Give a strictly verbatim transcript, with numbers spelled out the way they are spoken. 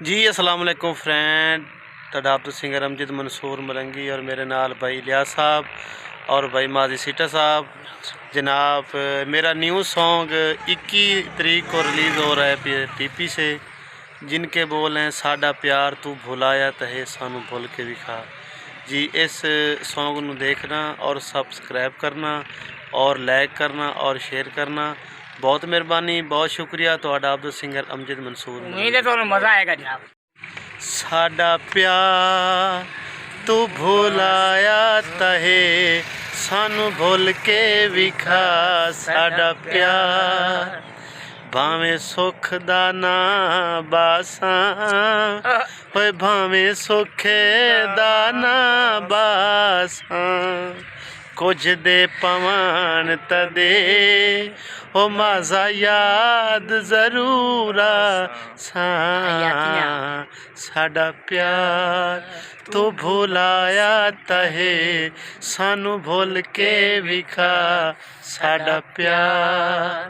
جی السلام علیکم فرینڈ، تہاݙا عبدل سنگر امجد منصور ملنگی اور میرے نال بھائی الیاس صاحب اور بھائی ماضی سیٹا صاحب۔ جناب، میرا نیو سانگ اکی تاریخ کو ریلیز ہو رہا ہے پی ٹی پی سے، جن کے بول ہیں ساݙا پیار تو بھلایا تہے سانو بھل کے وکھا۔ جی اس سانگ نو دیکھنا اور سبسکرائب کرنا اور لائک کرنا اور شیئر کرنا۔ بہت مہربانی، بہت شکریہ تہاݙا عبدل سنگر امجد منصور۔ امید ہے تہاݙے مزہ آئے گا جناب۔ ساݙا پیار تو بھلایا تہے سانو بھل کے وکھا، ساݙا پیار بھاویں سکھ دا نہ باساں، اوئے بھاویں سکھ دا نہ باساں، کجھ دے پوان تدے او مازا یاد ضرور آساں۔ ساݙا پیار تو بھلایا تہے سانو بھل کے وکھا، ساݙا پیار۔